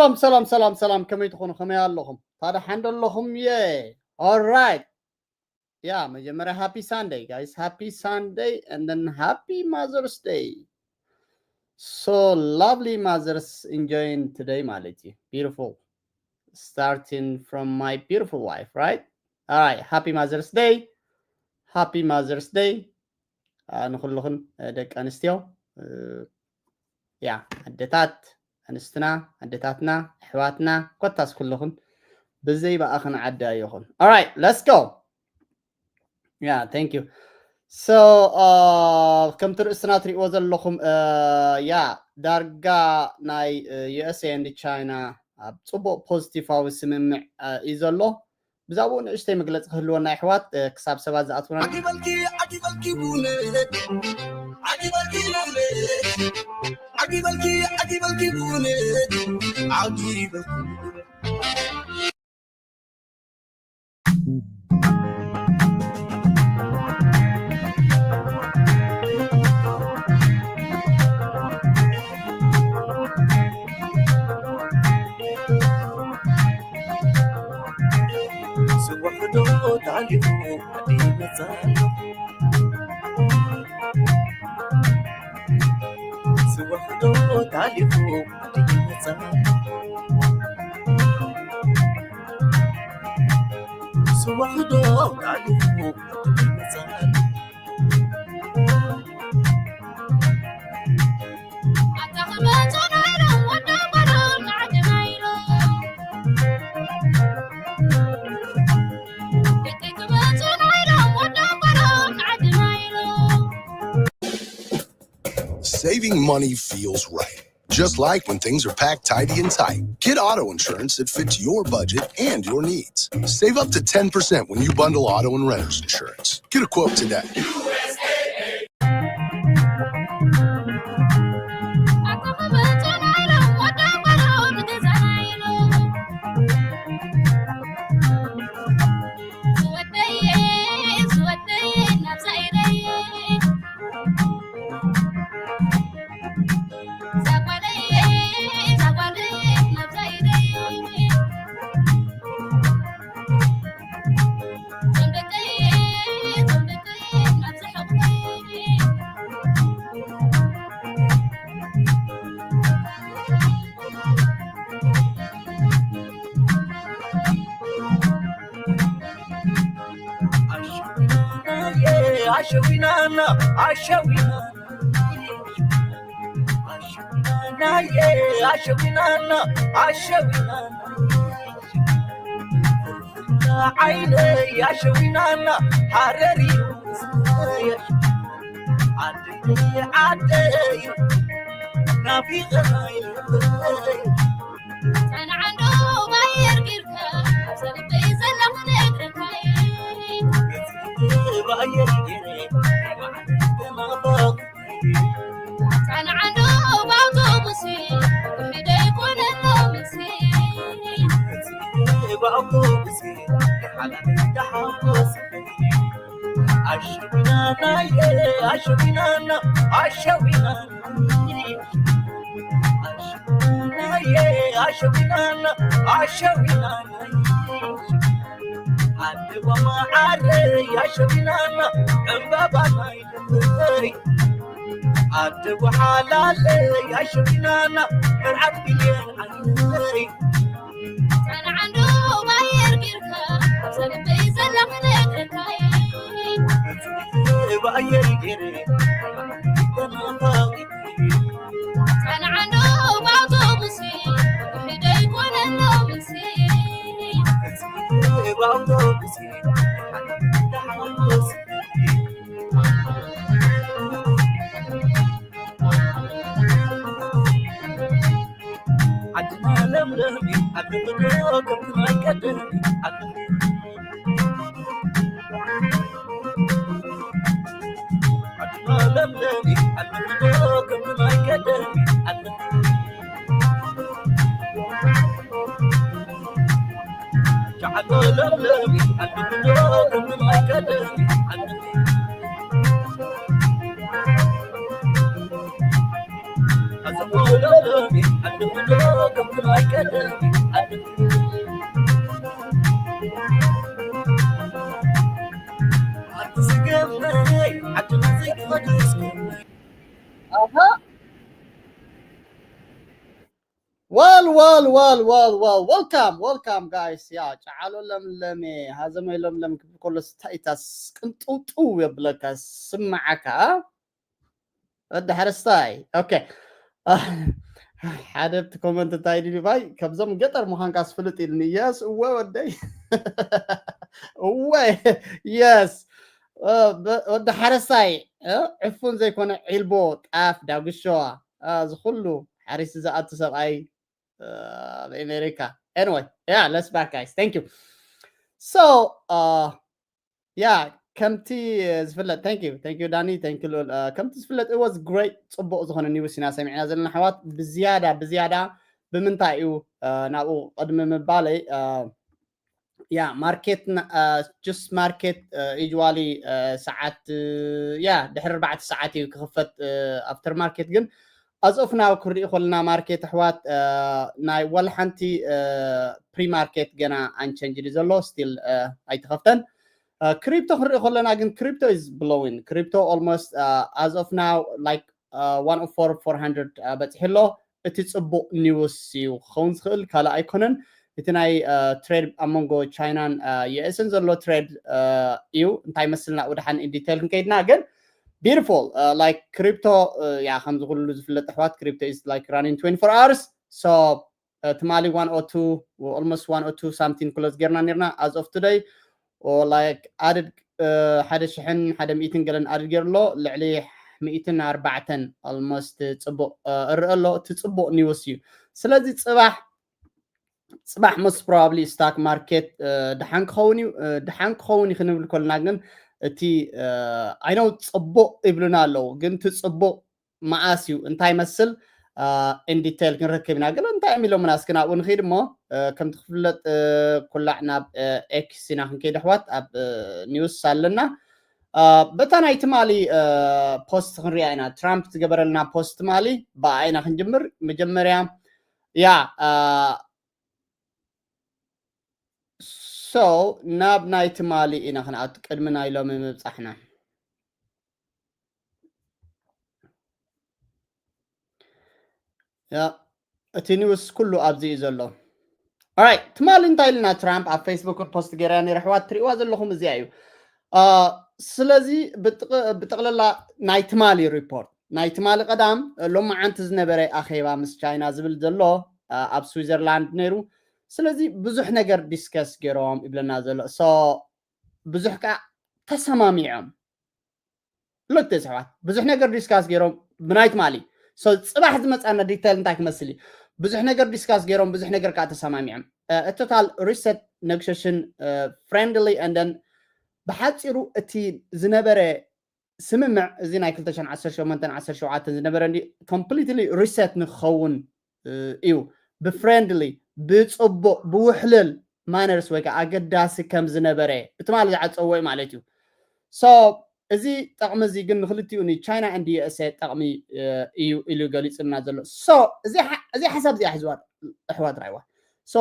ሰላም ሰላም ሰላም ሰላም፣ ከመይ ትኾኑ? ከመይ ኣለኹም? ታዲያ ሓንዶ ኣለኹም? የ ኦራይት። ያ መጀመርያ ሃፒ ሳንደይ ጋይስ፣ ሃፒ ሳንደይ and then happy Mother's Day. So lovely mothers enjoying today ማለት እዩ። Beautiful, starting from my beautiful wife, right? Alright, happy Mother's Day. Happy Mother's Day ንኹልኽን ደቂ ኣንስትዮ። ያ ኣደታት፣ ኣንስትና፣ ኣደታትና፣ ኣሕዋትና፣ ኮታስ ኩልኽን ብዘይ ብኣኽን ዓዲ ኣይኹን። Alright, let's go. Yeah, thank you. So ከምቲ ርእስና ትሪእዎ ዘለኹም፣ ያ ዳርጋ ናይ USA and China ኣብ ፅቡቕ ፖዚቲቫዊ ስምምዕ እዩ ዘሎ። ብዛዕባኡ ንእሽተይ መግለፂ ክህልወና፣ ኣሕዋት፣ ክሳብ ሰባት ዝኣትውና። ዓጊበልኪ ዓጊበልኪ ቡነ ዓጊበልኪ ቡነ ዓጊበልኪ ዓጊበልኪ ቡነ ዓጊበልኪ ዝወሕዶ ታሪኹ ዓዲ ይመጽእ ኣሎ። ዝወሕዶ ታሪኹ ዓዲ ይመጽእ ኣሎ። ዝወሕዶ ታሪኹ ዓዲ ይመጽእ ኣሎ። Saving money feels right. Just like when things are packed tidy and tight. Get auto insurance that fits your budget and your needs. Save up to ten percent when you bundle auto and renter's insurance. Get a quote today. ኣሸዊናና ኣሸዊናና ኣሸዊናና ኣሸዊናና ኣሸዊናና ዓይነይ ኣሸዊናና ሃረር እዩ ዓደይ ዓደይ ናፊቐናይ ጸንዓንዶ ባየር ጌርካ ኣብ ሰልበይ ዘለኹ ነግረካይ ባየር ጌረ ተናፋቕ ጸንዓንዶ ብኣውቶቡስ ውሒደ ይኮነሎ ምስ ብኣውቶቡስ ሓላል ተሓጎስ ኣሸዊናናየ ኣሸዊናና ኣሸዊናና ኣሸዊናናየ ኣሸዊናና ኣሸዊናና ኣድዋ መዓረይ ኣሸዊናና ዕምባባ ናይ ልበይ ኣድዋ ሓላለይ ኣሸዊናና መርዓት ብሌን ዓይነይ ጸንዓንዶ ባየር ጌርካ ኣብ ሰልበይ ዘለኹ ነግረካይ ባየር ጌረ ተናፋቂ ጸንዓንዶ ብኣውቶቡስ ውሒደ ይኮነሎ ምስ ብኣውቶቡስ ተሓጎስ ዓድና ለምለም እዩ ኣለምዶ ከምቲ ናይ ቀደም እዩ ኣለምዶ ዓድና ለምለም እዩ ኣለምዶ ከምቲ ናይ ቀደም እዩ ኣለምዶ ዓድና ለምለም እዩ ኣለምዶ ከምቲ ናይ ቀደም እዩ ኣለምዶ ዓድና ለምለም እዩ Well, well, well, well, well. Welcome, welcome, guys. Yeah, ጨዓሎ ለምለሜ፣ ሃዘመይ ለምለም ክብል ከሎ ስታይታስ ቅንጥውጥው የብለካ፣ ስምዓካ። ወዲ ሓረስታይ። ኦኬ። ሓደ ኣብቲ ኮመንት እንታይ ኢሉ ባይ፣ "ከብዞም ገጠር ምዃንካስ ፍልጥ" ኢልኒ። የስ፣ እወ ወደይ። እወ፣ የስ። እ፣ በ-፣ ወዲ ሓረስታይ፣ እ፣ ዕፉን ዘይኮነ ዒልቦ፣ ጣፍ፣ ዳጉሾ፣ እ፣ እዚ ኩሉ ሓሪሱ ዝኣቱ ሰብኣይ፣ እ፣ ኣብ ኣሜሪካ። Anyway, yeah, let's back, guys. Thank you. So, እ፣ ያ፣ ከምቲ ዝፍለጥ፣ thank you, thank you ዳኒ፣ thank you ልኡል። እ፣ ከምቲ ዝፍለጥ፣ it was great፣ ጽቡቕ ዝኾነ ኒውስ ኢና ሰሚዕና ዘለና ኣሕዋት። ብዝያዳ፣ ብዝያዳ ብምንታይ እዩ፣ እ፣ ናብኡ ቅድሚ ምባለይ፣ እ፣ ያ፣ ማርኬት ና-፣ እ፣ just ማርኬት፣ እ፣ usually፣ እ፣ ሰዓት፣ እ፣ ያ፣ ድሕሪ ኣርባዕተ ሰዓት እዩ ክኽፈት፣ እ፣ ኣፍተር ማርኬት። ግን as of now ክንሪኢ ከለና ማርኬት ኣሕዋት፣ እ፣ ናይ ወላ ሓንቲ፣ እ፣ ፕሪ ማርኬት ገና unchanged እዩ ዘሎ፣ ስቲል፣ እ፣ ኣይተኸፍተን። እ፣ ክሪፕቶ ክንሪኢ ከለና ግን ክሪፕቶ is blowing። ክሪፕቶ almost፣ እ፣ as of now like፣ እ፣ one oh four four hundred፣ እ፣ በፂሑ ኣሎ። እቲ ፅቡቕ ኒውስ እዩ ክኸውን ዝኽእል፣ ካልእ ኣይኮነን። እቲ ናይ፣ እ፣ ትሬድ ኣብ መንጎ ቻይናን፣ እ፣ ዩ ኤስን ዘሎ ትሬድ፣ እ፣ እዩ። እንታይ መስልና ብድሓን in detail ክንከይድና፣ ግን beautiful፣ እ፣ like ክሪፕቶ፣ እ፣ ያ፣ ከምዚ ኩሉ ዝፍለጥ ኣሕዋት፣ ክሪፕቶ is like running twenty-four hours። So፣ እ፣ ትማሊ one oh two፣ almost one oh two something ክሎዝ ጌርና ኔርና። As of today፣ ኦ፣ like ኣድድ፣ እ፣ ሓደ ሽሕን ሓደ ሚእትን ገለን ኣድድ ገይሩ ኣሎ። ልዕሊ ሚእትን ኣርባዕተን almost ጽቡቕ፣ እ፣ እርእ ኣሎ። እቲ ጽቡቕ ኒውስ እዩ። ስለዚ ጽባሕ፣ ጽባሕ most probably ስታክ ማርኬት፣ እ፣ ድሓን ክኸውን እዩ። እ፣ ድሓን ክኸውን እዩ ክንብል ከለና ግን እቲ፣ እ፣ I know ጽቡቕ ይብሉና ኣለዉ፣ ግን እቲ ጽቡቕ መዓስ እዩ እንታይ መስል፣ እ፣ in detail ክንረክብ ኢና። ገለ እንታይ እዮም ኢሎምና እስኪ ናብኡ ንኸይድ እሞ፣ እ፣ ከምቲ ክፍለጥ፣ እ፣ ኩላዕ ናብ፣ እ፣ ኤክስ ኢና ክንከይድ ኣሕዋት፣ ኣብ፣ እ፣ ኒውስ ኣለና። እ፣ በታ ናይ ትማሊ፣ እ፣ ፖስት ክንሪኣ ኢና። ትራምፕ ዝገበረልና ፖስት ትማሊ ብኣ ኢና ክንጅምር። መጀመርያ፣ ያ፣ እ፣ so ናብ ናይ ትማሊ ኢና ክንኣቱ ቅድሚ ናይ ሎሚ ምብጻሕና። ያ፣ እቲ ኒውስ ኩሉ ኣብዚ እዩ ዘሎ። ኦራይት፣ ትማሊ እንታይ ኢልና ትራምፕ ኣብ ፌስቡክ ፖስት ገይራ ነይረ፣ ኣሕዋት ትሪእዋ ዘለኹም እዚኣ እዩ። አ፣ ስለዚ ብጥቕ-፣ ብጠቕለላ ናይ ትማሊ ሪፖርት፣ ናይ ትማሊ ቀዳም ሎማዓንቲ ዝነበረ ኣኼባ ምስ ቻይና ዝብል ዘሎ፣ አ፣ ኣብ ስዊዘርላንድ ነይሩ። ስለዚ ብዙሕ ነገር ዲስከስ ገይሮም ይብለና ዘሎ። ሶ ብዙሕ ከኣ ተሰማሚዖም። ሎክ ተስሕዋት ብዙሕ ነገር ዲስካስ ገይሮም ብናይ ትማሊ። ሶ ጽባሕ ዝመጻና ዲቴል እንታይ ክመስል እዩ? ብዙሕ ነገር ዲስካስ ገይሮም፣ ብዙሕ ነገር ከኣ ተሰማሚዖም። እ፣ ቶታል ሪሰት ነግሸሽን፣ እ፣ ፍሬንድሊ and then ብሓጺሩ እቲ ዝነበረ ስምምዕ እዚ ናይ ክልተ ሽሕን ዓሰርተ ሸሞንተን ዓሰርተ ሸውዓተን ዝነበረ እንዲ ኮምፕሊትሊ ሪሰት ንክኸውን፣ እ፣ እዩ። ብፍሬንድሊ፣ ብጽቡቕ፣ ብውሕልል ማነርስ ወይ ከዓ ኣገዳሲ ከም ዝነበረ ብትማሊ ዝዓጸዎ እዩ ማለት እዩ። ሶ እዚ ጠቕሚ እዚ ግን ንክልቲኡ ንቻይና and ዩ ኤስ ኤ ጠቕሚ፣ እ፣ እዩ ኢሉ ገሊጹልና ዘሎ። ሶ እዚ ሓ-፣ እዚ ሓሳብ እዚኣ ሕዝዋ ኣሕዋት ራይዋ። So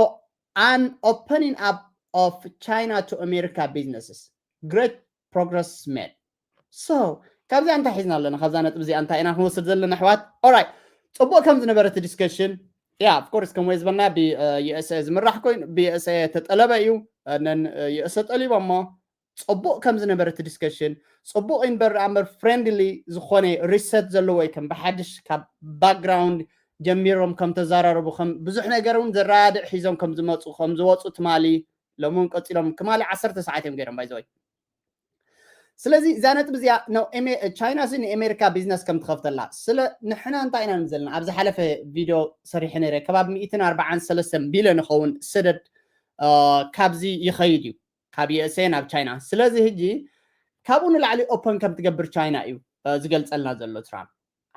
an opening up of China to America businesses, great progress made. So ካብዚኣ እንታይ ሒዝና ኣለና? ካብዛ ነጥቢ እዚኣ እንታይ ኢና ክንወስድ ዘለና ኣሕዋት? ኦራይት፣ ጽቡቕ ከም ዝነበረ እቲ ዲስከሽን፣ ያ፣ ኦፍ ኮርስ ከም ወይ ዝበልና ብ፣ እ፣ ዩ ኤስ ኤ ዝምራሕ ኮይኑ ብ ዩ ኤስ ኤ ተጠለበ እዩ። ነን፣ እ፣ ዩ ኤስ ኤ ጠሊቦሞ። ጽቡቕ ከም ዝነበረ እቲ ዲስከሽን ጽቡቕ እምበር፣ ኣምበር ፍሬንድሊ ዝኾነ ሪሰት ዘለዎ እዩ። ከም ብሓድሽ ካብ ባክግራውንድ ጀሚሮም ከም ተዘራረቡ፣ ከም ብዙሕ ነገር እውን ዘረዳድእ ሒዞም ከም ዝመጹ፣ ከም ዝወጹ ትማሊ፣ ሎሚ እውን ቀጺሎም፣ ትማሊ ዓሰርተ ሰዓት እዮም ገይሮም ባይዘወይ። ስለዚ እዛ ነጥቢ እዚኣ ነው ኤሜ-፣ ቻይና ሲ ንኤሜሪካ ቢዝነስ ከም ትኸፍተላ። ስለ ንሕና እንታይ ኢና ንብል ዘለና? ኣብ ዝሓለፈ ቪድዮ ሰሪሐ ነይረ። ከባቢ ሚእትን ኣርባዓን ሰለስተን ቢልዮን ይኸውን ሰደድ፣ እ፣ ካብዚ ይኸይድ እዩ፣ ካብ ዩ ኤስ ኤ ናብ ቻይና። ስለዚ ሕጂ ካብኡ ንላዕሊ ኦፐን ከም ትገብር ቻይና እዩ፣ እ፣ ዝገልጸልና ዘሎ ትራምፕ።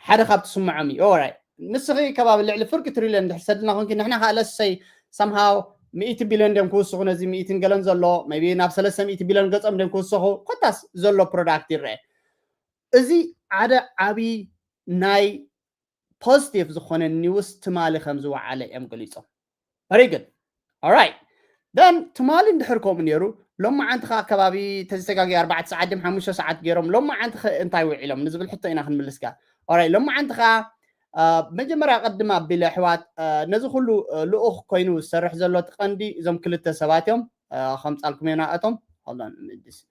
ሓደ ካብ ትስምዖም እዩ። ኦራይት፣ ንስኺ ከባቢ ልዕሊ ፍርቂ ትሪልዮን እንድሕር ሰድና ኮንኪ፣ ንሕና ከኣ ለሰይ ሰምሃው ሚእቲ ቢልዮን ድዮም ክውስኹ ነዚ ሚእትን ገለን ዘሎ፣ ሜይቢ ናብ ሰለስተ ሚእቲ ቢልዮን ገጾም ድዮም ክውስኹ፣ ኮታስ ዘሎ ፕሮዳክት ይረአ። እዚ ሓደ ዓቢ ናይ positive ዝኾነ news ትማሊ ከም ዝወዓለ እዮም ገሊጾም። Very good. Alright. Then ትማሊ እንድሕር ከምኡ ነይሩ፣ ሎማዓንቲ ኸዓ ከባቢ ተዘተጋጊ ኣርባዕተ ሰዓት ድም ሓሙሽተ ሰዓት ገይሮም፣ ሎማዓንቲ ኸ እንታይ ውዒሎም ንዝብል ሕቶ ኢና ክንምልስካ። Alright፣ ሎማዓንቲ ኸዓ መጀመርያ ቅድም ኣቢለ ኣሕዋት፣ ነዚ ኩሉ ልኡኽ ኮይኑ ዝሰርሕ ዘሎ እቲ ቀንዲ እዞም ክልተ ሰባት እዮም። ከምጻልኩም ኢና እቶም። Hold on, let me just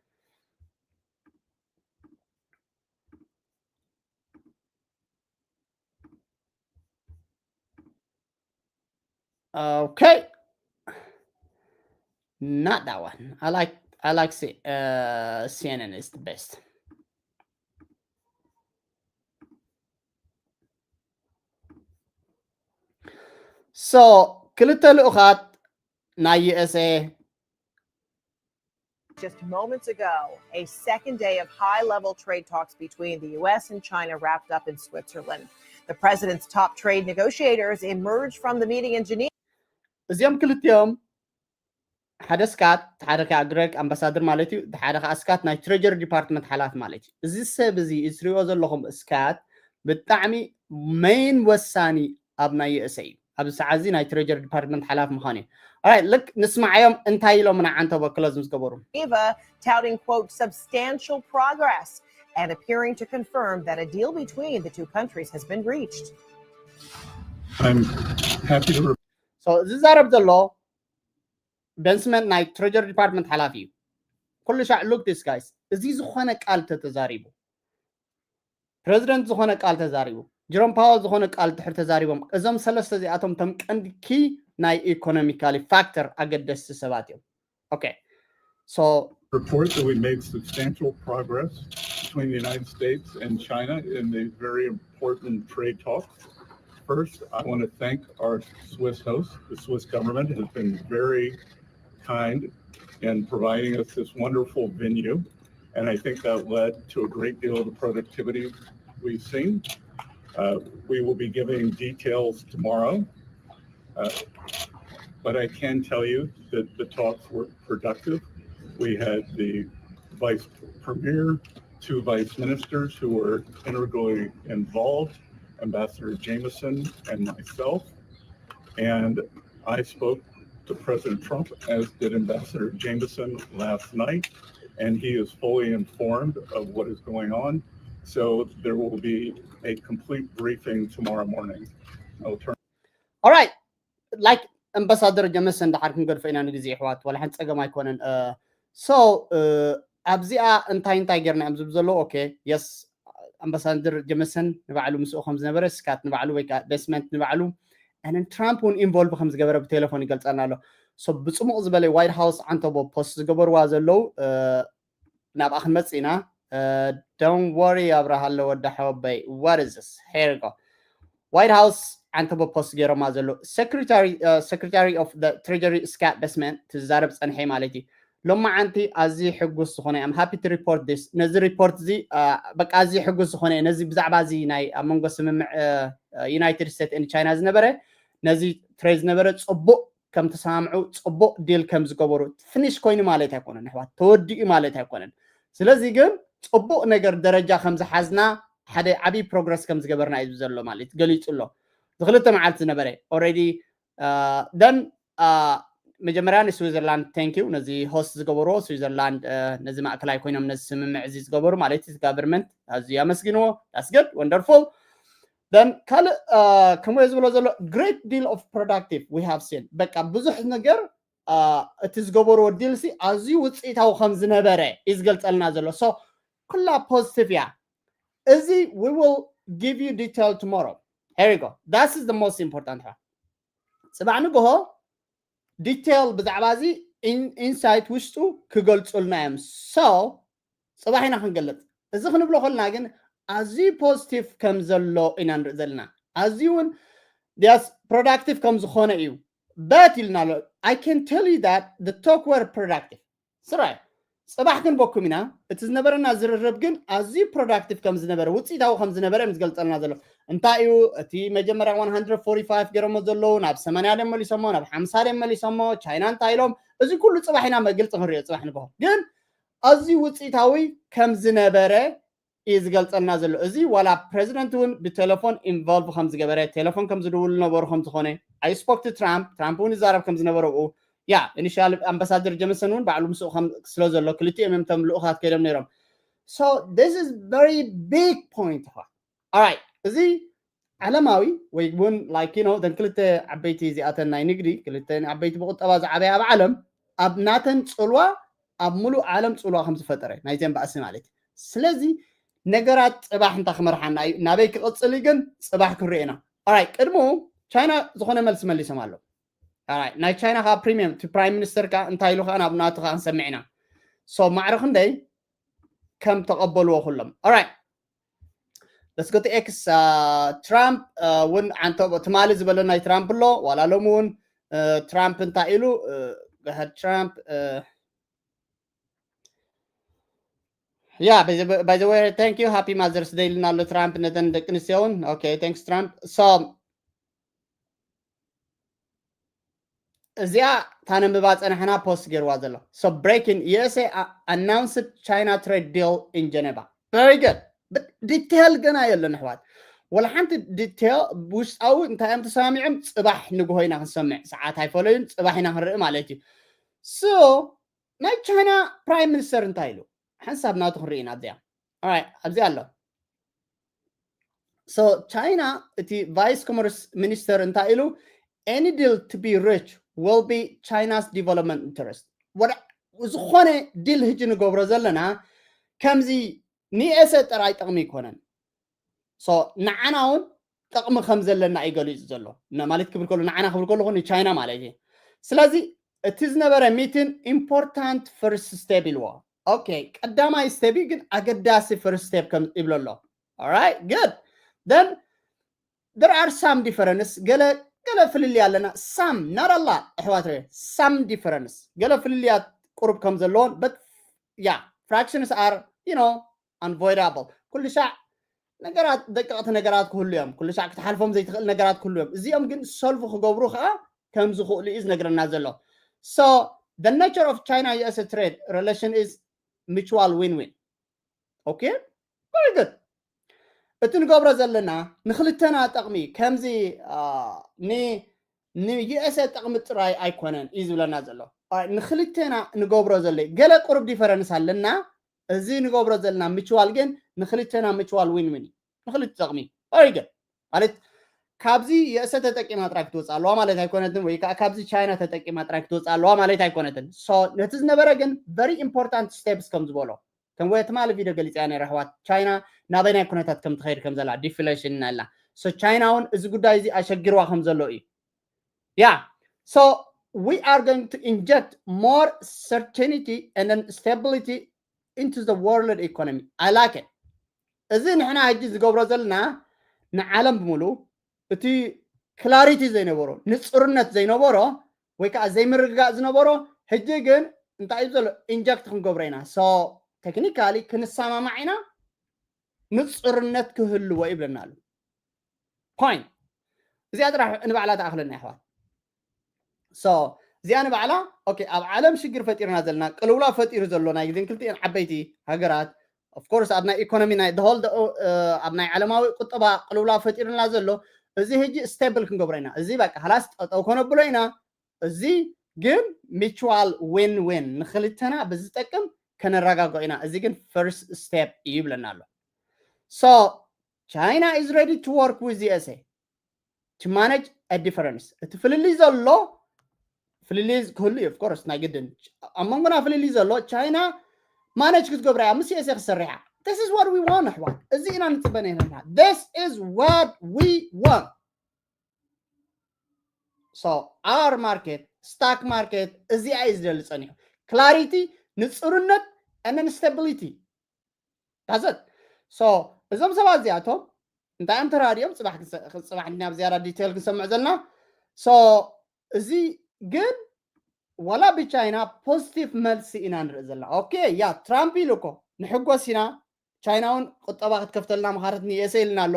Okay. Not that one. I like I like C uh, C N N is the best. So ክልተ ልኡኻት ናይ U S A Just moments ago, a second day of high level trade talks between the U S and China wrapped up in Switzerland. The president's top trade negotiators emerged from the meeting in Geneva. እዚኦም ክልቲኦም ሓደ ስካት ሓደ ከዓ ግረግ ኣምባሳደር ማለት እዩ ሓደ ከዓ ስካት ናይ ትሬጀሪ ዲፓርትመንት ሓላፊ ማለት እዩ። እዚ ሰብ እዚ እትሪኦ ዘለኹም ስካት ብጣዕሚ ሜን ወሳኒ ኣብ ናይ U S A እዩ። ኣብዚ ሰዓት እዚ ናይ ትሬጀሪ ዲፓርትመንት ሓላፊ ምዃኑ እዩ። ልክ ንስማዓዮም እንታይ ኢሎም ንዓንተቦ ክሎዝ ምስ ገበሩ Geneva, touting, quote, substantial progress and appearing to confirm that a deal between the two countries has been reached. I'm happy to ዝዛረብ ዘሎ ቤንስመንት ናይ ትሬጀሪ ዲፓርትመንት ሓላፊ እዩ። ኩሉ ሻዕ look this guys እዚ ዝኾነ ቃል ተተዛሪቡ ፕሬዚደንት ዝኾነ ቃል ተዛሪቡ ጅሮም ፓወል ዝኾነ ቃል ድሕር ተዛሪቦም እዞም ሰለስተ እዚኣቶም ቶም ቀንዲ ኪ ናይ ኢኮኖሚካሊ ፋክተር ኣገደስቲ ሰባት እዮም። Okay. So report that we made substantial progress between the United States and China in these very important trade talks. First, I want to thank our Swiss host. The Swiss government has been very kind in providing us this wonderful venue, and I think that led to a great deal of the productivity we've seen. Uh, we will be giving details tomorrow, uh, but I can tell you that the talks were productive. We had the vice premier, two vice ministers who were integrally involved, Ambassador Jameson and myself. And I spoke to President Trump, as did Ambassador Jameson last night, and he is fully informed of what is going on. So there will be a complete briefing tomorrow morning. I'll turn. All right. Like ኣምባሳደር ጀመሰን ድሓር ክንገድፎ ኢና ንግዜ ይሕዋት ዋላ ሓንቲ ፀገም ኣይኮነን። So ኣብዚኣ እንታይ እንታይ ጌርና እዮም ዝብ ዘለዉ okay yes ኣምባሳደር ጀመሰን ንባዕሉ ምስኡ ከም ዝነበረ ስካት ንባዕሉ ወይ ከዓ ቤስመንት ንባዕሉ ንን ትራምፕ እውን ኢንቮልቭ ከም ዝገበረ ብቴሌፎን ይገልፀልና ኣሎ። ብፅሙቕ ዝበለ ዋይት ሃውስ ዓንተቦ ፖስት ዝገበርዋ ዘለዉ ናብኣ ክንመፅእ ኢና። Don't worry ኣብርሃ ኣሎ ወዲ ሓወበይ። What is this? Here we go. White House ዓንተቦ ፖስት ገይሮማ ዘሎ Secretary of the Treasury Scott Bessent ትዛረብ ፀንሐ ማለት እዩ። ሎማዓንቲ ኣዝዩ ሕጉስ ዝኾነ I'm happy to report this ነዚ ሪፖርት እዚ በቃ ኣዝዩ ሕጉስ ዝኾነ ነዚ ብዛዕባ እዚ ናይ ኣብ መንጎ ስምምዕ ዩናይትድ ስቴትስ ን ቻይና ዝነበረ ነዚ ትሬድ ዝነበረ ፅቡቕ ከም ተሰማምዑ ፅቡቕ ዲል ከም ዝገበሩ ፊኒሽ ኮይኑ ማለት ኣይኮነን ኣሕዋት ተወዲኡ ማለት ኣይኮነን። ስለዚ ግን ፅቡቕ ነገር ደረጃ ከም ዝሓዝና ሓደ ዓብዪ ፕሮግረስ ከም ዝገበርና እዩ ዘሎ ማለት ገሊፁ ኣሎ። ዝክልተ መዓልቲ ዝነበረ already then መጀመርያ ንስዊዘርላንድ thank you ነዚ ሆስት ዝገበርዎ ስዊዘርላንድ ነዚ ማእከላይ ኮይኖም ነዚ ስምምዕ እዚ ዝገበሩ ማለት እቲ ጋቨርንመንት ኣዝዩ ኣመስግንዎ። That's good, wonderful. Then ካልእ ከምኡ ዝብሎ ዘሎ great deal of productive we have seen በቃ ብዙሕ ነገር እቲ ዝገበርዎ ዲል ሲ ኣዝዩ ውፅኢታዊ ከም ዝነበረ እዩ ዝገልፀልና ዘሎ። So ኩላ ፖዚቲቭ እያ። እዚ we will give you detail tomorrow. Here we go. That is the most important. ፅባሕ ንግሆ ዲቴል ብዛዕባ እዚ ኢንሳይት ውሽጡ ክገልፁልና እዮም። So ፅባሕ ኢና ክንገልፅ። እዚ ክንብሎ ከለና ግን ኣዝዩ ፖዚቲቭ ከም ዘሎ ኢና ንርኢ ዘለና። ኣዝዩ እውን ዲያስ ፕሮዳክቲቭ ከም ዝኾነ እዩ በት ኢልና ኣሎ። I can tell you that the talk were productive. ስራይ ፅባሕ ክንበኩም ኢና። እቲ ዝነበረና ዝርርብ ግን ኣዝዩ ፕሮዳክቲቭ ከም ዝነበረ ውፅኢታዊ ከም ዝነበረ እዮም ዝገልፀልና ዘሎ። እንታይ እዩ እቲ መጀመርያ one hundred forty five ገይሮሞ ዘለዉ ናብ ሰማንያ ድዮም መሊሶሞ ናብ ሓምሳ ድዮም መሊሶሞ ቻይና እንታይ ኢሎም እዚ ኩሉ ፅባሕ ኢና መግልፂ ክንሪኦ ፅባሕ ንግሆ ግን ኣዝዩ ውፅኢታዊ ከም ዝነበረ እዩ ዝገልጸልና ዘሎ። እዚ ዋላ ፕረዚደንት እውን ብቴሌፎን ኢንቮልቭ ከም ዝገበረ፣ ቴሌፎን ከም ዝድውሉ ነበሩ ከም ዝኾነ፣ I spoke to Trump፣ ትራምፕ እውን ይዛረብ ከም ዝነበረ ብኡ። ያ ኢኒሻል ኣምባሳደር ጀመሰን እውን ባዕሉ ምስኡ ከም ስለ ዘሎ ክልቲኦም እዮም እቶም ልኡኻት ከይዶም ነይሮም። So this is very big point. Alright፣ እዚ ዓለማዊ ወይ እውን like you know እተን ክልተ ዓበይቲ እዚኣተን ናይ ንግዲ ክልተ ዓበይቲ ብቁጠባ ዝዓበያ ኣብ ዓለም ኣብ ናተን ጽልዋ ኣብ ሙሉእ ዓለም ጽልዋ ከም ዝፈጠረ ናይተን ባእሲ ማለት እዩ። ስለዚ ነገራት ጽባሕ እንታይ ክመርሓና እዩ ናበይ ክቕጽል እዩ ግን ጽባሕ ክንሪኦ ኢና። Alright፣ ቅድሙ ቻይና ዝኾነ መልሲ መሊሶም ኣለዉ። Alright፣ ናይ ቻይና ከዓ ፕሪሚየም እቲ ፕራይም ሚኒስተር ከዓ እንታይ ኢሉ ከዓ ናብ ናቱ ከዓ ክንሰምዕ ኢና። So ማዕረ ክንደይ ከም ተቐበልዎ ኩሎም። Alright፣ let's go to X። ትራምፕ እውን ዓንተ ትማሊ ዝበለ ናይ ትራምፕ ኣሎ ዋላ ሎም እውን ትራምፕ እንታይ ኢሉ ትራምፕ Yeah, by the, by the way, thank you, happy Mother's Day ኢልና ኣሎ ትራምፕ ነተን ደቂ ኣንስትዮ እውን። Okay, thanks Trump. So እዚኣ ታነንብባ ጸናሕና ፖስት ገይርዋ ዘሎ። So breaking USA announced China trade deal in Geneva. Very good. But detail ገና የለን ኣሕዋት። ወላ ሓንቲ ዲቴል ውሽጣዊ እንታይ እዮም ተሰማሚዖም ጽባሕ ንግሆ ኢና ክንሰምዕ። ሰዓት ኣይፈለዩን ጽባሕ ኢና ክንርኢ ማለት እዩ። So ናይ ቻይና ፕራይም ሚኒስተር እንታይ ኢሉ ሓንሳብ ናቱ ክንርኢ ኢና ኣብዚኣ። Alright፣ ኣብዚ ኣሎ። So ቻይና እቲ ቫይስ ኮመርስ ሚኒስተር እንታይ ኢሉ any deal to be reached will be China's development interest። ዝኾነ ዲል ህጂ ንገብሮ ዘለና ከምዚ ንኤሰ ጥራይ ጥቕሚ ኣይኮነን። So ንዓና እውን ጥቕሚ ከም ዘለና እዩ ገሊፁ ዘሎ ማለት ክብል ከሎ ንዓና ክብል ከለኹ ንቻይና ማለት እዩ። ስለዚ እቲ ዝነበረ ሚትን ኢምፖርታንት ፈርስት ስቴፕ ኢልዎ። Okay፣ ቀዳማይ ስቴፕ ግን ኣገዳሲ ፈርስት ስቴፕ ከም ይብሎ ኣሎ። Alright፣ good። Then there are some difference፣ ገለ ገለ ፍልልይ ኣለና። Some፣ not a lot ኣሕዋት፣ some difference፣ ገለ ፍልልያት ቁሩብ ከም ዘለዎን but yeah, fractions are you know unavoidable። ኩሉ ሻዕ ነገራት ደቀቕቲ ነገራት ክህሉ እዮም። ኩሉ ሻዕ ክትሓልፎም ዘይትኽእል ነገራት ክህሉ እዮም። እዚኦም ግን ሶልቭ ክገብሩ ከዓ ከም ዝኽእሉ እዩ ዝነግረና ዘሎ። So the nature of China U S trade relation is mutual win-win። Okay? Very good። እቲ ንገብሮ ዘለና ንክልተና ጥቕሚ ከምዚ ን ን USA ጥቕሚ ጥራይ ኣይኮነን እዩ ዝብለና ዘሎ። ንክልተና ንገብሮ ዘሎ ገለ ቁሩብ ዲፈረንስ ኣለና። እዚ ንገብሮ ዘለና ምችዋል ግን ንክልተና ምችዋል ዊን ዊን ንክልተ ጥቕሚ። Very good። ማለት ካብዚ USA ተጠቂማ ጥራይ ክትወፅእ ኣለዋ ማለት ኣይኮነትን፣ ወይ ከዓ ካብዚ ቻይና ተጠቂማ ጥራይ ክትወፅእ ኣለዋ ማለት ኣይኮነትን። So ነቲ ዝነበረ ግን very important steps ከም ዝበሎ ከም ወይ ትማሊ ቪድዮ ገሊፀያ ነይረ ኣሕዋት፣ ቻይና ናበይ ናይ ኩነታት ከም ትኸይድ ከም ዘላ ዲፍሌሽን ኢና ኢልና። So ቻይና እውን እዚ ጉዳይ እዚ ኣሸጊርዋ ከም ዘሎ እዩ። Yeah, so we are going to inject more certainty and then stability into the world economy. I like it. እዚ ንሕና ሕጂ ዝገብሮ ዘለና ንዓለም ብምሉ እቲ ክላሪቲ ዘይነበሮ ንፅርነት ዘይነበሮ ወይ ከዓ ዘይምርግጋእ ዝነበሮ ሕጂ ግን እንታይ እዩ ዘሎ ኢንጀክት ክንገብሮ ኢና። So ቴክኒካሊ ክንሰማማዕ ኢና፣ ንፅርነት ክህልዎ ይብለና ኣሎ። ፖይንት እዚኣ ጥራሕ ንባዕላ ተኣኽለና ይሕዋት። So እዚኣ ንባዕላ okay ኣብ ዓለም ሽግር ፈጢርና ዘለና ቅልውላ ፈጢሩ ዘሎ ናይ ግዜን ክልቲኤን ዓበይቲ ሃገራት of course ኣብ ናይ ኢኮኖሚ ናይ the whole ኣብ ናይ ዓለማዊ ቁጠባ ቅልውላ ፈጢርና ዘሎ እዚ ሕጂ ስቴብል ክንገብሮ ኢና። እዚ በቃ ሃላስ ጠጠው ከነብሎ ኢና። እዚ ግን ሚቹዋል ዊን ዊን ንክልተና ብዝጠቅም ከነረጋግኦ ኢና። እዚ ግን ፈርስት ስቴፕ እዩ ይብለና ኣሎ። So China is ready to work with USA to manage a difference። እቲ ፍልልይ ዘሎ ፍልልይ ክህሉ እዩ of course ናይ ግድን ኣብ መንጎና ፍልልይ ዘሎ ቻይና ማነጅ ክትገብራ እያ ምስ USA ክትሰርሕ እያ። This is what we want ኣሕዋት፣ እዚ ኢና ንፅበ ነይርና። This is what we want። So our market, stock market እዚኣ እዩ ዝደሊ ፀኒሑ። ክላሪቲ፣ ንፅርነት and then stability። That's it። So እዞም ሰባት እዚኣቶም እንታይ እዮም ተራዲኦም ፅባሕ ክንሰ- ፅባሕ እንዲና ብዝያዳ ዲቴል ክንሰምዕ ዘለና። So እዚ ግን ዋላ ብቻይና ፖዚቲቭ መልሲ ኢና ንርኢ ዘለና። Okay፣ ያ ትራምፕ ኢሉ እኮ ንሕጎስ ኢና፣ ቻይና እውን ቁጠባ ክትከፍተልና ምኻረት ንየሰ ኢልና ኣሎ።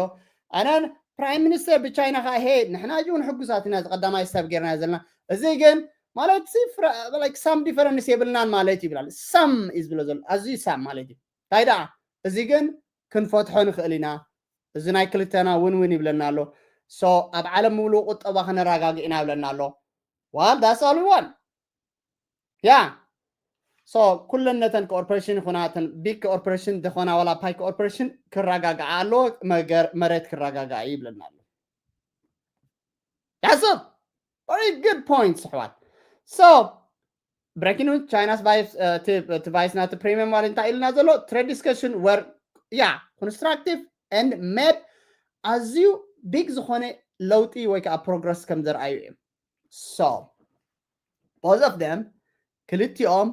ኣነን ፕራይም ሚኒስተር ብቻይና ከዓ ሄ ንሕና እጅ እውን ሕጉሳት ኢና፣ እዚ ቀዳማይ ስታብ ጌርና ዘለና። እዚ ግን ማለት ሳም ዲፈረንስ የብልናን ማለት ይብላል። ሳም እዩ ዝብሎ ዘሎ፣ ኣዝዩ ሳም ማለት እዩ። እንታይ ደኣ እዚ ግን ክንፈትሖ ንኽእል ኢና። እዚ ናይ ክልተና ውን ውን ይብለና ኣሎ። So ኣብ ዓለም ምሉእ ቁጠባ ክነረጋግእ ኢና ይብለና ኣሎ። Well, that's all we want. Yeah. So ኩለን ነተን ኮርፖሬሽን ይኹና፣ እተን ቢግ ኮርፖሬሽን ዝኾና ዋላ ፓይ ኮርፖሬሽን ክረጋግኣ ኣለዎ፣ መገር-፣ መሬት ክረጋግኣ እዩ ይብለና ኣሎ። That's a very good point ኣሕዋት። So breaking news, China's vice, uh, እቲ ቫይስ ናቲ ፕሪሚየር ማለት እንታይ ኢልና ዘሎ? Trade discussion were, yeah, constructive and made ኣዝዩ ቢግ ዝኾነ ለውጢ ወይ ከዓ ፕሮግረስ ከም ዘርኣዩ እዮም። So both of them, ክልቲኦም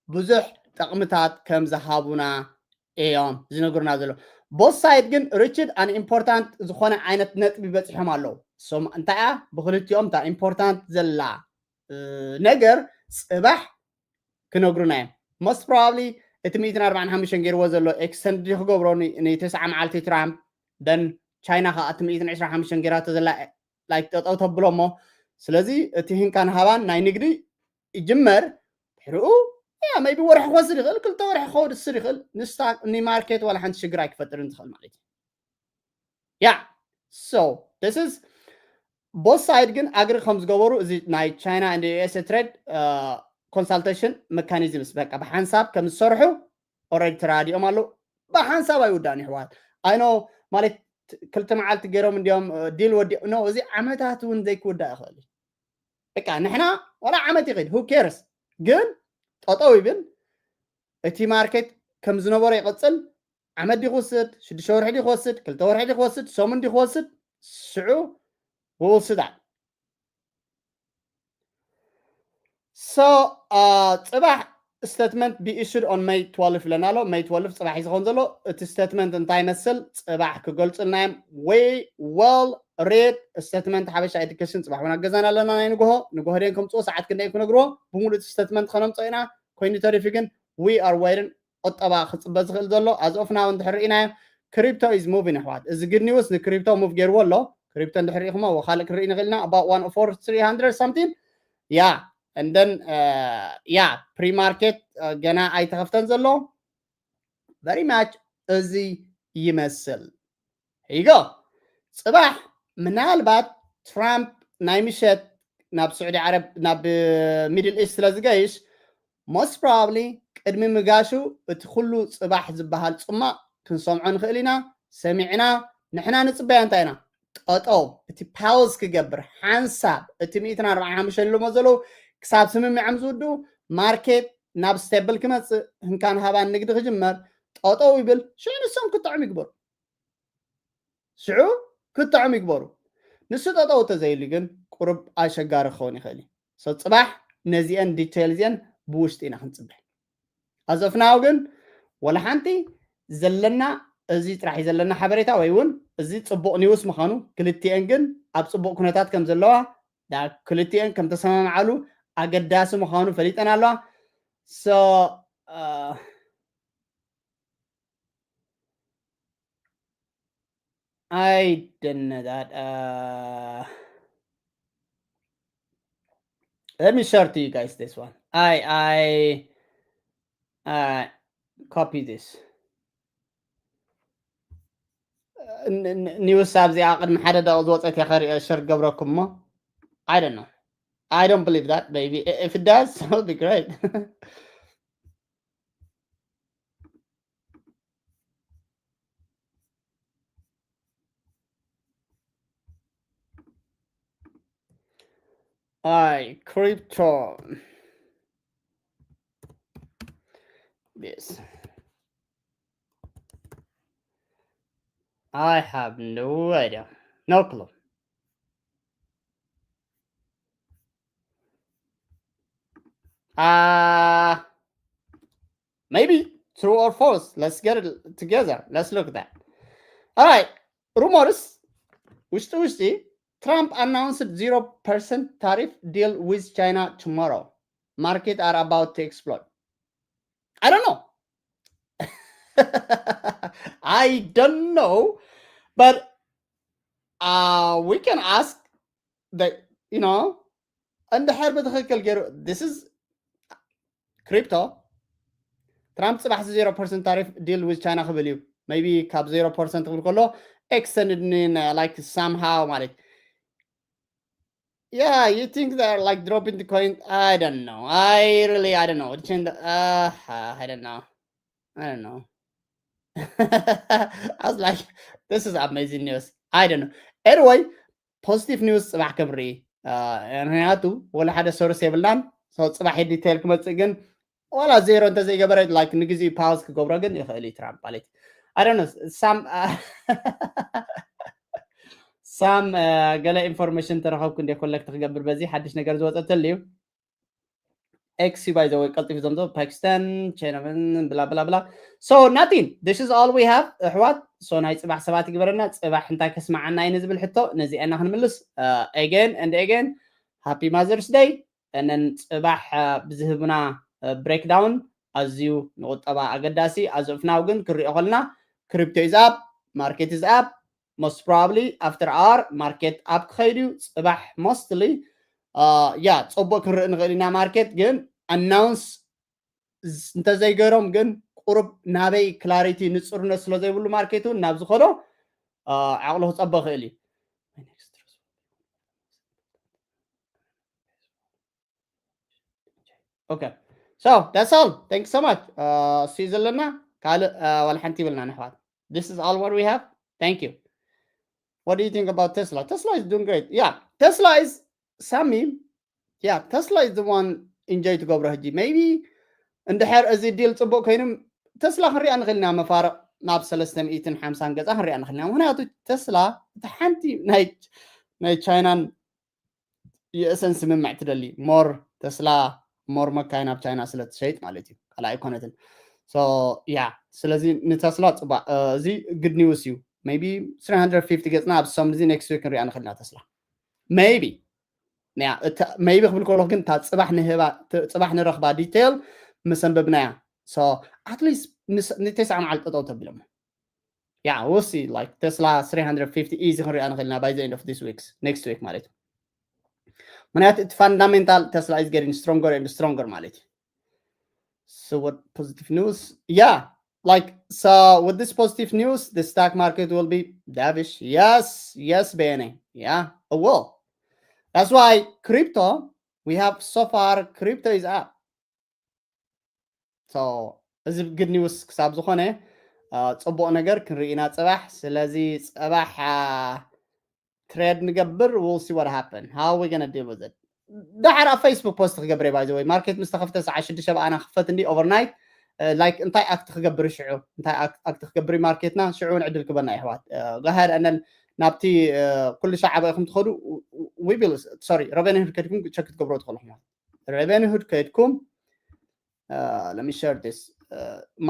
ብዙሕ ጥቕምታት ከም ዝሃቡና እዮም ዝነግሩና ዘሎ። Both side ግን reached an important ዝኾነ ዓይነት ነጥቢ በፂሖም ኣለዉ። So እንታይ እያ ብክልቲኦም እታ ኢምፖርታንት ዘላ ነገር ፅባሕ ክነግሩና እዮም። Most probably እቲ ሚእትን ኣርባዓን ሓሙሽተን ገይርዎ ዘሎ ኤክስተንድ ክገብሮ ንተስዓ መዓልቲ ትራምፕ፣ ደን ቻይና ከዓ እቲ ሚእትን ዕስራን ሓሙሽተን ገይራቶ ዘላ ላይክ ጠጠው ተብሎ እሞ፣ ስለዚ እቲ ህንካን ሃባን ናይ ንግዲ ይጅመር። ድሕሪኡ ያ maybe ወርሒ ክወስድ ይኽእል፣ ክልተ ወርሒ ክወስድ ይኽእል። ንስታ ንማርኬት ዋላ ሓንቲ ሽግር ኣይክፈጥርን ዝኽእል ማለት እዩ። Yeah, so this is both side ግን ኣግሪ ከም ዝገበሩ እዚ ናይ ቻይና and ዩኤስኤ ትሬድ ኮንሳልቴሽን መካኒዝምስ በቃ ብሓንሳብ ከም ዝሰርሑ ኦረዲ ተራዲኦም ኣለዉ። ብሓንሳብ ኣይውዳእን ይሕዋት። ኣይኖ ማለት ክልተ መዓልቲ ገይሮም እንዲዮም ዲል ወዲኦም ኖ፣ እዚ ዓመታት እውን ዘይክውዳእ ይኽእል እዩ። በቃ ንሕና ዋላ ዓመት ይኽእል who cares፣ ግን ጠጠው ይብል። እቲ ማርኬት ከም ዝነበሮ ይቕፅል። ዓመት ዲ ክወስድ፣ ሽዱሽተ ወርሒ ዲ ክወስድ፣ ክልተ ወርሒ ዲ ክወስድ፣ ሰሙን ዲ ክወስድ፣ ስዑ will see that. So uh, ፅባሕ statement be issued on May twelve ኢለና ኣሎ። May twelve ፅባሕ እዩ ዝኸውን ዘሎ። እቲ ስቴትመንት እንታይ ይመስል ፅባሕ ክገልፁልና እዮም። We will read statement ሓበሻ ኤዱኬሽን ፅባሕ እውን ኣገዛና ኣለና። ናይ ንግሆ ንግሆ ደን ከምፅዎ ሰዓት ክንደይ ክነግርዎ ብምሉእ እቲ ስቴትመንት ከነምፅኦ ኢና። ኮይኑ ተሪፊ ግን we are waiting ቁጠባ ክፅበ ዝኽእል ዘሎ ኣዝኦፍና እውን ድሕር ርኢናዮ። Crypto is moving ኣሕዋት። እዚ good news ንክሪፕቶ ሙቭ ገይርዎ ኣሎ። ክሪፕቶ እንድሕር ርኢኹሞ ካልእ ክንርኢ ንኽእል ኢና። About one oh four three hundred something. Yeah, and then yeah, pre market ገና ኣይተኸፍተን ዘሎ። Very much እዚ ይመስል። ሂጎ ፅባሕ ምናልባት ትራምፕ ናይ ምሸት ናብ ስዑዲ ዓረብ ናብ ሚድል ኢስት ስለ ዝገይሽ most probably ቅድሚ ምጋሹ እቲ ኩሉ ፅባሕ ዝበሃል ፅማቕ ክንሰምዖ ንኽእል ኢና። ሰሚዕና ንሕና ንፅበያ እንታይ ኢና ጠጠው እቲ ፓውዝ ክገብር ሓንሳብ እቲ ሚእትን ኣርባዓን ሓሙሽተን ኢሎሞ ዘለዉ ክሳብ ስምምዖም ዝውድኡ ማርኬት ናብ ስቴብል ክመፅእ ህንካን ሃባን ንግዲ ክጅመር ጠጠው ይብል ሽዑ ንሶም ክጥዕም ይግበሩ። ሽዑ ክጥዕም ይግበሩ። ንሱ ጠጠው ተዘይሉ ግን ቁሩብ ኣሸጋሪ ክኸውን ይኽእል እዩ። So ፅባሕ ነዚአን ዲቴይል እዚአን ብውሽጢ ኢና ክንፅበ። As of now ግን ወላ ሓንቲ ዘለና እዚ ጥራሕ እዩ ዘለና ሓበሬታ ወይ እውን እዚ ፅቡቕ ኒውስ ምዃኑ ክልቲአን ግን ኣብ ፅቡቕ ኩነታት ከም ዘለዋ ክልቲአን ከም ተሰማምዓሉ ኣገዳሲ ምዃኑ ፈሊጠን ኣለዋ። So uh, I didn't know that. Uh, let me share to you guys this one. I I uh, copy this. ኒውስ ኣብዚኣ ቅድሚ ሓደ ደቂ ዝወፀት እያ ከሪኦ ሸር ገብረኩም እሞ I don't know. I don't believe that, maybe if it does, that would be great. I crypto. Yes. I have no idea. No clue. Uh, maybe true or false. Let's get it together. Let's look at that. All right. Rumors. ውሽጢ ውሽጢ Trump announced zero percent tariff deal with China tomorrow. Market are about to explode. I don't know. I don't know. But uh, we can ask the, you know, እንድሕር ብትኽክል ገይሩ this is crypto ትራምፕ ፅባሕ zero percent tariff deal with China ክብል እዩ። maybe ካብ zero percent ክብል ከሎ extended like somehow ማለት yeah, you think they're like dropping the coin? I don't know. I really, I don't know. Change the, uh, I don't know. I don't know. I was like, this is amazing news. I don't know. Anyway, positive news. ጽባሕ ክንርኢ። ምክንያቱ ወላ ሓደ ሶርስ የብልናን። So ጽባሕ ዲቴል ክመጽእ ግን ዋላ ዜሮ እንተዘይገበረ like ንግዜ ፓውዝ ክገብሮ ግን ይኽእል እዩ ትራምፕ ማለት I don't know some some ገለ ኢንፎርሜሽን ተረኸብኩ እንደ ኮሌክት ክገብር በዚ ሓድሽ ነገር ዝወፀተል እዩ X by the way ቀልጢፍ ዘምዞ ፓኪስታን ቻይና ብላ ብላ ብላ so nothing this is all we have ኣሕዋት so ናይ ፅባሕ ሰባት ይግበረና ፅባሕ እንታይ ከስማዓና እዩ ንዝብል ሕቶ ነዚአና ክንምልስ again and again happy Mother's Day እነን ፅባሕ ብዝህብና breakdown ኣዝዩ ንቁጠባ ኣገዳሲ ኣዝፍናው ግን ክሪኦ ከለና crypto is up market is up most probably after hour market up ክኸይድ እዩ ፅባሕ mostly ያ ፅቡቅ ክንርኢ ንኽእል ኢና market ግን announce እንተዘይገይሮም ግን ቁሩብ ናበይ clarity ንፁርነት ስለ ዘይብሉ market እውን ናብ ዝኸዶ ዓቕሉ ክፀበ ክእል እዩ Okay. So that's all. Thanks so much. Uh, see you Zelena. Kal uh, wala hanti bilna nahwat. This is all what we have. Thank you. What do you think about Tesla? Tesla is doing great. Yeah. Tesla is Sami. Yeah, Tesla is the one enjoy to go Maybe and the hair as a deal to book him. Tesla ክንሪኣ ንኽእል ኢና መፋርቕ ናብ ሰለስተ ሚእትን ሓምሳን ገጻ ክንሪኣ ንኽእል ኢና ምክንያቱ ተስላ እቲ ሓንቲ ናይ ቻይናን የእሰን ስምምዕ ትደሊ more ተስላ more መካይን ኣብ ቻይና ስለ ትሸይጥ ማለት እዩ ካልእ ኣይኮነትን so yeah ስለዚ ንተስላ ፅባእ እዚ good news እዩ maybe three hundred fifty ገፅና ኣብ some እዚ next week ክንሪኣ ንኽእል ኢና ተስላ maybe ያ maybe ክብል ከለኹ ግን እታ ፅባሕ ንህባ ፅባሕ ንረኽባ detail ምስ ኣንበብናያ so at least ንተስዓ መዓልቲ ጠጠው ተቢሎም yeah we'll see like Tesla three hundred fifty easy ክንሪኣ ንኽእል ኢና by the end of this week next week ማለት እዩ ምክንያቱ እቲ fundamental Tesla is getting stronger and stronger ማለት እዩ so what positive news yeah like so with this positive news the stock market will be dovish yes yes Bene yeah it will that's why crypto we have so far crypto is up so እዚ good news ክሳብ ዝኾነ ፅቡቕ ነገር ክንርኢ ኢና ፅባሕ ስለዚ ፅባሕ trade ንገብር we'll see what happen how we gonna deal with it ዳሓር ኣብ Facebook post ክገብር ባይ ወይ market ምስ ተኸፍተ ሰዓ ሽዱሽተ በኣና ክፈት እንዲ overnight like እንታይ act ክገብር ሽዑ እንታይ act ክገብር market ና ሽዑ ዕድል ክበና ይሕዋት go ahead and then ናብቲ ኩሉ ሻዕ ኣበይ ኢኹም ትኸዱ Robinhood ከድኩም check ክትገብሮ ትኽእሉ Robinhood ከድኩም let me share this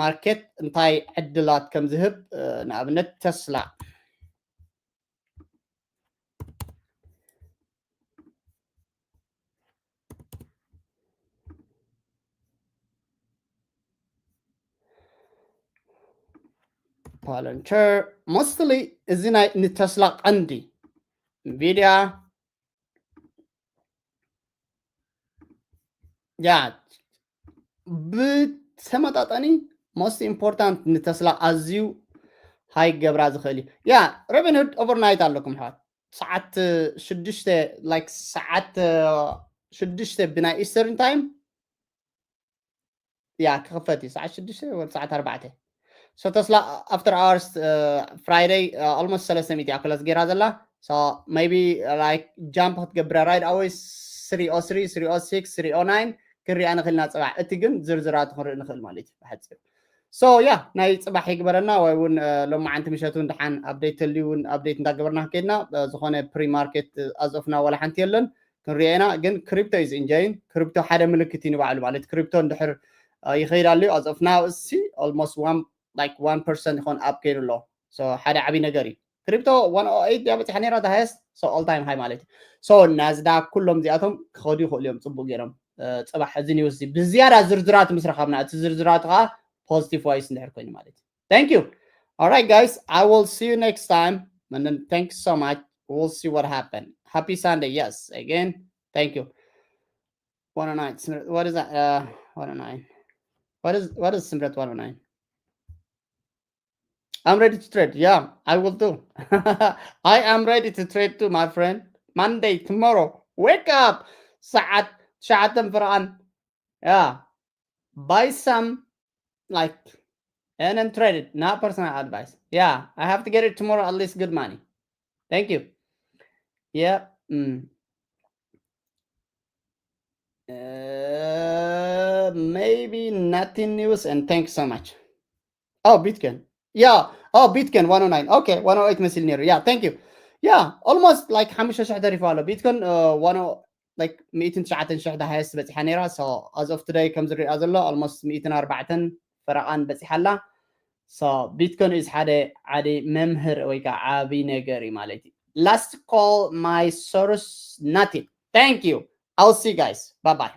market እንታይ ዕድላት ከም ዝህብ ንኣብነት ተስላ Palantir mostly እዚ ናይ ንተስላ ቀንዲ Nvidia yeah ብተመጣጣኒ most important ንተስላ ኣዝዩ ሃይ ገብራ ዝኽእል እዩ yeah Robinhood overnight ኣለኩም ሕዋት ሰዓት ሽዱሽተ like ሰዓት ሽዱሽተ ብናይ Eastern time yeah ክኽፈት እዩ ሰዓት ሽዱሽተ ወይ ሰዓት ኣርባዕተ so ተስላ after hours Friday almost ሰለስተ ሚእቲ ኣክላት ገይራ ዘላ so maybe like jump ክትገብር right away three oh three three oh six three oh nine ክንሪኣ ንኽእል ኢና ፅባሕ እቲ ግን ዝርዝራቱ ክንርኢ ንኽእል ማለት እዩ ብሓፂር so yeah ናይ ፅባሕ ይግበረና ወይ እውን ሎማዓንቲ ምሸት እውን ደሓን update ተልዩ እውን update እንዳገበርና ከይድና ዝኾነ pre market ኣፅፍና ዋላ ሓንቲ የለን ክንሪኦ ኢና ግን crypto is enjoying crypto ሓደ ምልክት እዩ ንባዕሉ ማለት crypto እንድሕር ይኸይድ ኣሎ ኣፅፍና እሲ almost one like one percent ይኾን up ከይዱ ኣሎ so ሓደ ዓብይ ነገር እዩ crypto one oh eight ድያ በፂሓ ነራ the highest so all time high ማለት እዩ so ናዝዳ ኩሎም እዚኣቶም ክኸዱ ይኽእሉ እዮም ፅቡቅ ገይሮም ፅባሕ እዚ news ብዝያዳ ዝርዝራት ምስ ረኸብና እቲ ዝርዝራት ከዓ positive wise እንድሕር ኮይኑ ማለት እዩ thank you all right guys I will see you next time and then thanks so much we'll see what happened happy Sunday yes again thank you one oh nine what is that uh one oh nine what is what is Simret one oh nine I'm ready to trade. Yeah, I will do. I am ready to trade too, my friend. Monday, tomorrow, wake up. ሰዓት ትሽዓተ ፍርቓን. Yeah. Buy some, like, and then trade it. Not personal advice. Yeah, I have to get it tomorrow, at least good money. Thank you. Yeah. Mm. Uh, maybe nothing news, and thanks so much. Oh, Bitcoin. Yeah. Oh, Bitcoin one oh nine. Okay, one oh eight መሲሉ ነይሩ። Yeah, thank you. Yeah, almost like ሓሙሽተ ሽሕ ተሪፉ ኣሎ። Bitcoin uh, one oh like ሚእትን ትሽዓተን ሽሕ the highest በጺሓ ነይራ። So as of today ከም ዝረኣ ዘሎ almost ሚእትን ኣርባዕተን ፈረቓን በጺሓ ኣላ። So Bitcoin is ሓደ ዓዲ መምህር ወይ ከዓ ዓቢ ነገር እዩ ማለት እዩ። Last call, my source, nothing. Thank you. I'll see you guys. Bye bye.